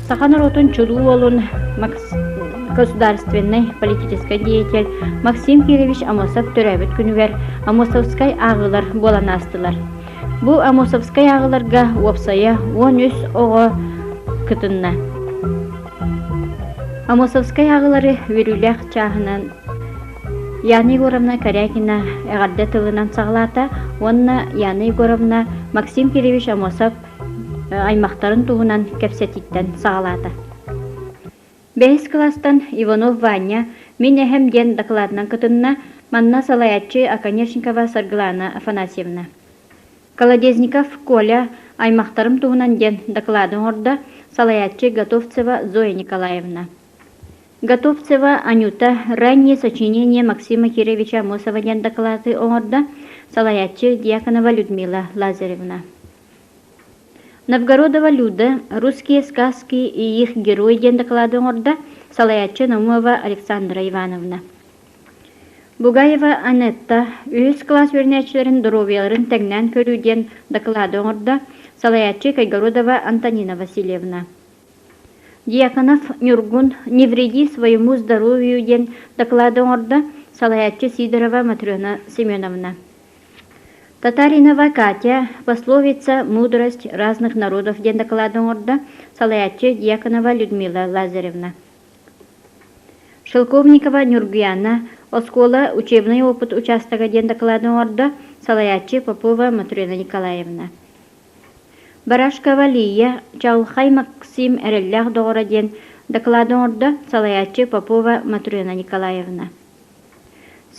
Саха норуотун чулуу уолун государственнай политическай деятель Максим Кирович Амосов төрөөбүт күнүгэр Амосовскай ааҕыылар буолан аастылар. Бу Амосовскай ааҕыыларга уопсайа 13 оҕо кытынна. Амосовскай ааҕыылары үөрүүлээх чааһынан Яна Егоровна Корякина эҕэрдэ тылынан саҕалаата уонна Яна Егоровна Максим Кирович Амосов аймахтарын туһунан кэпсэтииттэн саҕалаата. Бэһис кылаастан Иванов Ваня «Мин эһэм» диэн дакылаатынан кытынна, манна салайааччы Оконешникова Саргылана Афанасьевна. Колодезников Коля «Аймахтарым туһунан» диэн дакылааты оҥордо, салайааччы Готовцева Зоя Николаевна. Готовцева Анюта «Раннее сочинение Максима Кировича Амосова» диэн дакылааты оҥордо, салайааччы Дьяконова Людмила Лазаревна. Новгородова Люда «Русские сказки и их герои» диэн дакылааты оҥордо, салайааччы Наумова Александра Ивановна. Бугаева Анетта үһүс кылаас үөрэнээччилэрин доруобуйаларын тэҥнээн көрүү диэн дакылааты оҥордо, салайааччы Кайгородова Антонина Васильевна. Дьяконов Ньургун «Не вреди своему здоровью» диэн доклады оҥордо, салайааччы Сидорова Матрена Семеновна. Татаринова Катя «Пословица мудрость разных народов» диэн доклады оҥордо, салайааччы Дьяконова Людмила Лазаревна. Шелковникова Ньургуяна «Оскуола учебный опыт участога» диэн доклады оҥордо, салайааччы Попова Матрена Николаевна. Барашкова Лия Чаҕылхай Максим эрэллээх доҕоро диэн доклад оҥордо, салайааччы Попова Матрена Николаевна.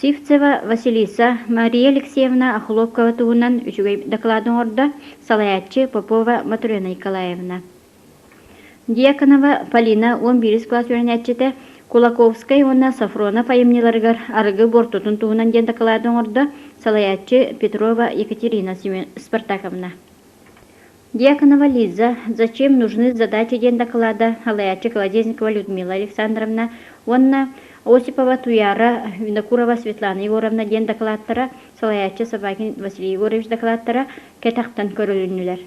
Сивцева Василиса Мария Алексеевна Охлопкова туһунан үчүгэй доклад оҥордо, салайааччы Попова Матрена Николаевна. Дьяконова Полина 11 кылаас үөрэнээччитэ Кулаковскай уонна Софронов айымньыларыгар арыгы буортутун туһунан диэн дакылааты оҥордо, салайааччы Петрова Екатерина Спартаковна. Дьяконова Лиза «Зачем нужны задачи» диэн дакылаада салайааччы Колодезникова Людмила Александровна уонна Осипова Туяра Винокурова Светлана Егоровна диэн дакылааттара салайааччы Собакин Василий Егорович дакылааттара кэтэхтэн көрүлүннүлэр.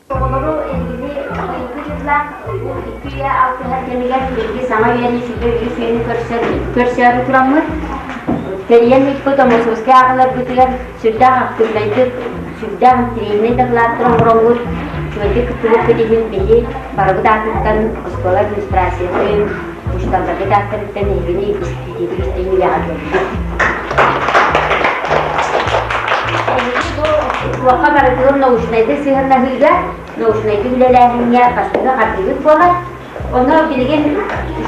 Оҕолору эһигини быйылгы дьыллаах бу икки үйэ алтыһар кэмигэр биһиги саҥа үйэни сүгэ үгүс үйэни көрсөр көрсөөрү тураммыт тэрийэн ыыппыт Омосовскай ааҕыларбытыгар сүрдээх активнайдык, сүрдээх интэриэһинэй дакылааттары оҥороҥҥут, үчүгэйдик кыттыбыккыт иһин биһи барыбыт аатыттан оскуола администрациятын, учууталларбыт ааттарыттан эһигини истиитин истиҥ үлэҕэ Эһиги бу туохха барытыгар научнайдык сыһыаннаһыыга, научнайдык үлэлээһиҥҥэ бастакы хардыыгыт буолар. Онно билигин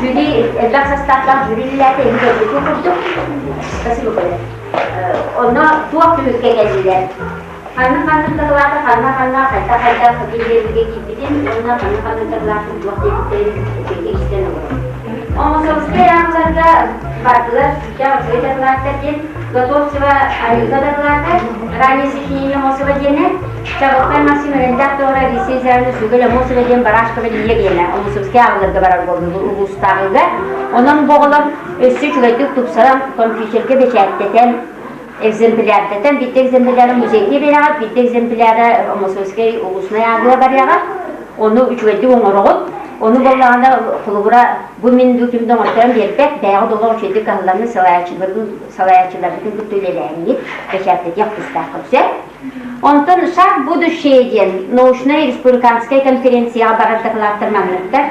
жюри элбэх састааптаах жюри үлэлээтэ эһиги көрбүккүт курдук. Спасибо, Коля. Онно туох түмүккэ кэллилэр? Ханнык-ханнык дакылаата ханна-ханна хайдах-хайдах бириэмэгэ киирбитин уонна ханнык-ханнык дакылаатын туох диэбиттэрин үчүгэйдик истэн олорор. Омосовскай ааҕыларга бардылар сүүчээх үчүгэй дакылааттар диэн Готовцева Анюта дакылаата, ранее сочинение Омосова диэнэ, Чаҕылхай Максим Эрэллээх доҕоро Алексей Израилевич Сүгэл Омосова диэн Барашкова Лия диэнэ Омосовскай ааҕыларга барар буоллулар улуустааҕыга. Онон бу оҕолор өссө үчүгэйдик тупсаран компьютерга бэчээттэтэн экземплярдатан биирдэ экземпляры музейга биэрэҕит, биирдэ экземпляры Московскай улуснай ааҕыа барыаҕа. Ону үчүгэйдик оҥороҕут. Ону буоллаҕына, холобура, бу мин бу ким да оҥотторон биэрбэт, бэйэҕит олох үчүгэйдик кыһалланны салайааччыларбытын салайааччыларбытын кытта үлэлээҥҥит, бэчээттэтиэх тустааххыт сөп. Онтон «Шаг будущее» диэн научнай республиканскай конференцияҕа барар дакылааттар манныктар.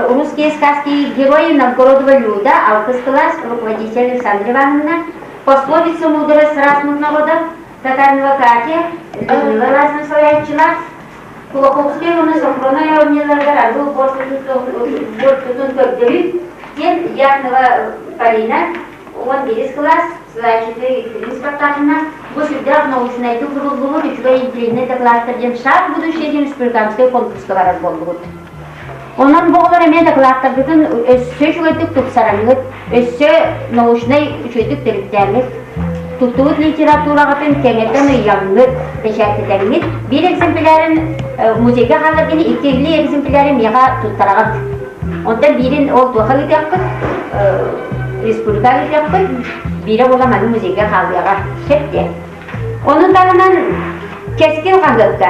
Русские сказки герои Новгородова Люда, алтыс кылаас, руководитель Александра Ивановна, Пословица мудрость разных народов, Татаринова Катя, Людмила Лазина салайааччылар, Кулаковскай уонна Софрона оонньууларыгар аргыл буортутун көрдөрүү диэн Якнова Полина, 11 кылаас, салайааччыта Екатерина Спартаковна, бу сүрдээх научнайдык суруллубут үчүгэй интеллигентнэй дакылааттар диэн «Шаг будущее» диэн республиканскай конкурска барар буоллубут. Онон бу оҕолор эмиэ дакылааттаргытын өссө үчүгэйдик тупсараҥҥыт, өссө научнай үчүгэйдик төрүттээҥҥит, туттубут литератураҕытын кэҥэтэн ыйаҥҥыт, бэчээттэтэҥҥит, биир экземплярын музейга хаалларгыны иккилии экземпляры миэхэ туттараҕыт. Онтон биирин ол туоха ыытыахпыт, республикаҕа ыытыахпыт, биирэ буола маны музейга хаалыаҕа. Сөп диэ. Ону таһынан Кэскил хаһыакка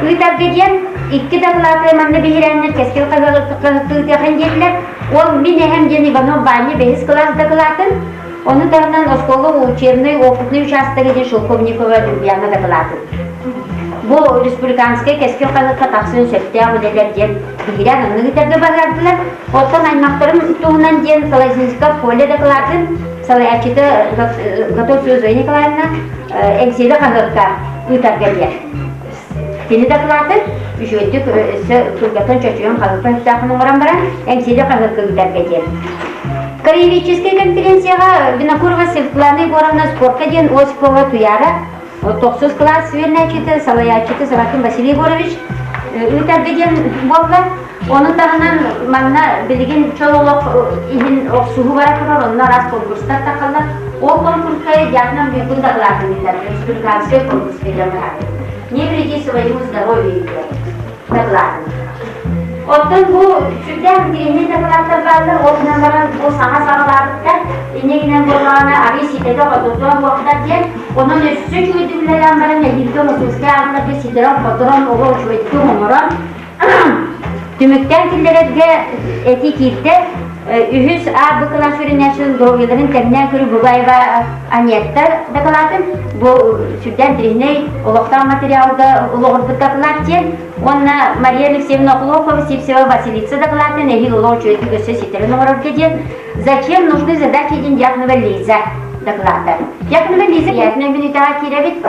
ыытарга диэн Икки дакылааты манна биһирээннэр Кэскил хаһыаттыытыахан диэтилэр. Ол мин эһэм диэн Иванов Ваня бэһис кылаас дакылаатын, ону таһынан оскуола учебный опытный участогы диэн Шелковникова Любьяна дакылаатын. Бу республиканскай Кэскил хаһыакка тахсыан сөптөөх үлэлэр диэн биһирээн оннук ыытарга баҕардылар. Оттон аймахтарым туһунан диэн Колосинсков Коля дакылаатын салайааччыта Готовцева Зоя Николаевна Эҥсиэли хаһыакка ыытарга диэн. Кини дакылаатын үчүгэйдик өссө тургатан чочуйан хаһыакка сөптөөххүн оҥорон баран Эҥсиэли хаһыакка ыытарга диэн. Краеведческай конференцияҕа Винокурова Светлана Егоровна спортка диэн Осипова Туяра тохсус кылаас үөрэнээччитэ, салайааччыта Савакин Василий Егорович ыытарга диэн буолла. Ону таһынан манна билигин чөл олох иһин охсуһуу бара турар, онно араас конкурстар тахаллар. Ол конкурска Дьяконов Ньургун дакылаатын ыытар, республиканскай конкурска диэн быһаарбыт. Не вреди своему здоровью диэн дакылаатын. Оттон бу сүрдээх интириэһинэй дакылааттар бааллар, ол гынан баран бу саҥа саҕалаабыттар, инньэ гынан буоллаҕына арыы ситэтэ хототуо буолтар диэн, онон өссө үчүгэйдик үлэлээн баран эһиилги Московскай ааҕыларга ситэрэн-хоторон, оҕо үчүгэйдик оҥорон Түмүктээн киллэрэргэ этии киирдэ. Үһүс А Б кылаас үөрэнээччилэрин доруобуйаларын тэҥнээн көрүү Бугаева Анетта дакылаатын бу сүрдээх интэриэһинэй олохтоох материалга олоҕурбут дакылаат диэн уонна Мария Алексеевна Охлопова, Сивцева Василиса дакылаатын эһиил олох үчүгэйдик өссө ситэрэн оҥорорго диэн «Зачем нужны задачи» диэн Дьяконова Лиза дакылаата. Дьяконова Лиза приятная мүнүүтэҕэ киирэбит.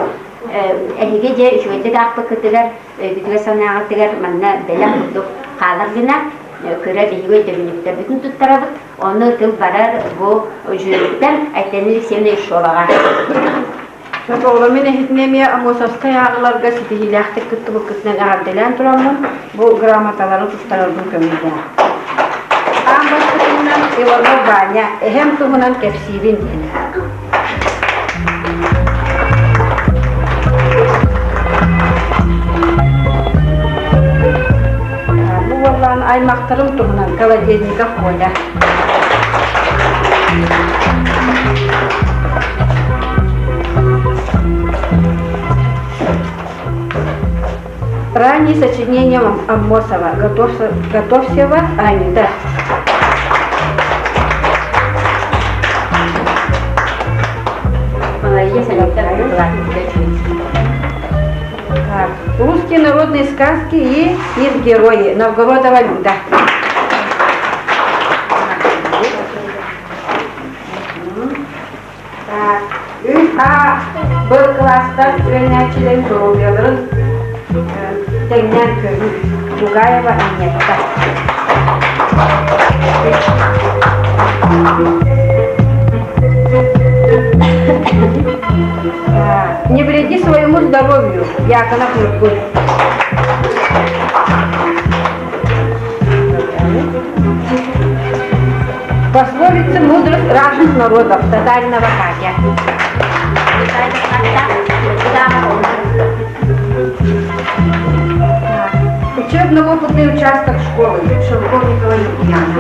Эһиги дьэ үчүгэйдик аахпыккытыгар өйгүтүгэр-санааҕытыгар манна бэлэх курдук хаалар гына кыра биһиги өйдөбүнньүктэрбитин туттарабыт. Ону тыл барар бу жюриттэн Айталина Алексеевна Ишоваҕа. Оҕолор мин эһитинэ эмиэ Аммосовскай ааҕыларга ситиһиилээхтик кыттыбыккытынан эҕэрдэлээн тураммын бу грамоталары туттарарбын көҥүллээх. Аан бастакынан Иванов Ваня эһэм туһунан кэпсиибин диэн. Бу уоллаан аймахтарым туһунан Колодезников Коля. Ранние сочинения Аммосова, Готовцева Анита. Русские народные сказки и их герои. Новгородова Люда. Үс А Б кылаастар үөрэнээччилэрин доруобуйаларын тэҥнээн көрүү. Бугаева Анетта. Не вреди своему здоровью, Яконов Нургуль. Пословицы мудрых разных народов тотального Катя. Учебно-опытный участок школы Шелковникова Яна.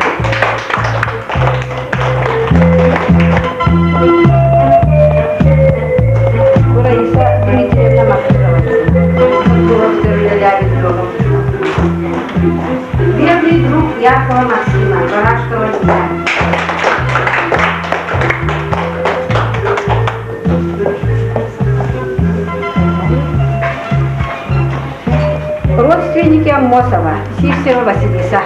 Раиса Дмитриевна Максимова. Верный друг Якова Максима, Барашкова Нина. Родственники Аммосова, Сивцева Василиса.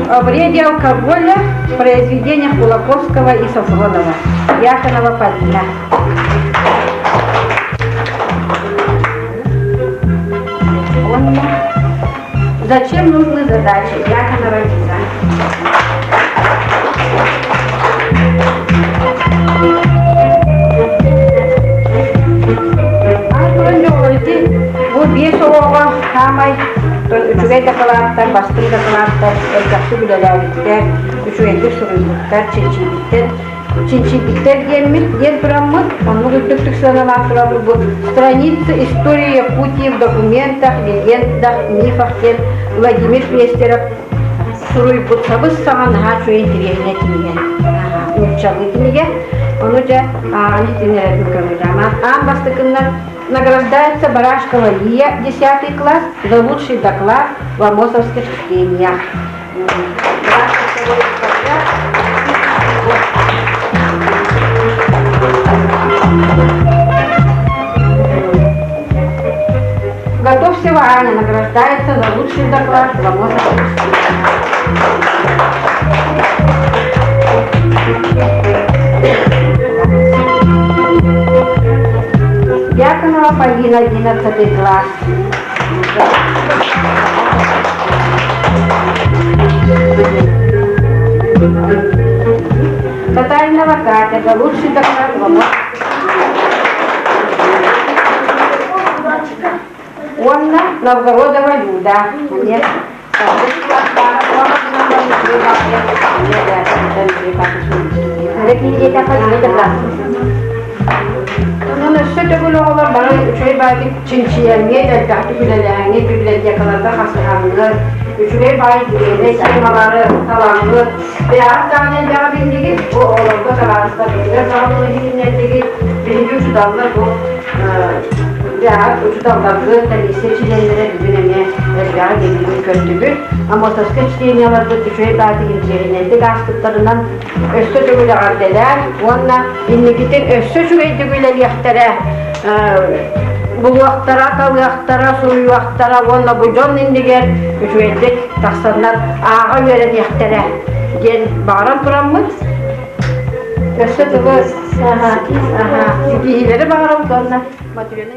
О вреде алкоголя в произведениях Кулаковского и Софронова. Яконова Полина. Зачем нужны задачи? Яконова Лиза. Бу биэс оҕоҕо хаамай үчүгэй дакылааттар, бастыҥ дакылааттар элбэхтик үлэлээбиттэр, үчүгэйдик суруйбуттар, чинчийбиттэр. Чинчийбиттэр диэммит диэн тураммыт, оннук үрдүктүк сыаналаан турабыт бу страницы истории Якутии в документах, легендах, мифах диэн Владимир Нестеров суруйбут сабыс-саҥа наһаа үчүгэй интэриэһинэй кинигэ. Нууччалыы кинигэ. Ону дьэ ааҕан иһитиннэрэрбин көҥүллээмэ. Аан бастакыннан награждается Барашкова Лия, 10 класс, за лучший доклад в Амосовских чтениях. Готовцева Аня награждается за лучший доклад в Амосовских Дьяконова Полина, 11 класс. Татаринова Катя, за лучший доклад в Уонна Новгородова Люда. Онон өссө төгүл оҕолор бары үчүгэй баайдык чинчийэргэ, элбэхтик үлэлээҥҥэ, библиотекаларга хасыһаҥҥыт, үчүгэй баай дириэнэй схемалары талаҥҥыт, бэйэҕит даҕаны элбэҕи биллигит, бу оҕолорго табаарыстаргытыгар даҕаны иһитиннэрдигит, биһиги учууталлар бу Бэҕэт учууталларгыт, комиссия чилиэннэрэ бүгүн эмиэ элбэҕи биллибит көрдүбүт. Аммосовскай чтенияларбыт үчүгэй баатык инженердик ааспыттарынан өссө төгүл эҕэрдэлээн уонна инникитин өссө үчүгэйдик үлэлиэхтэрэ, булуохтара, талыахтара, суруйуохтара уонна бу дьон иннигэр үчүгэйдик тахсаннар ааҕа үөрэниэхтэрэ диэн баҕаран тураммыт Өссө тылы ситиһиилэри баҕарабыт уонна Матрена.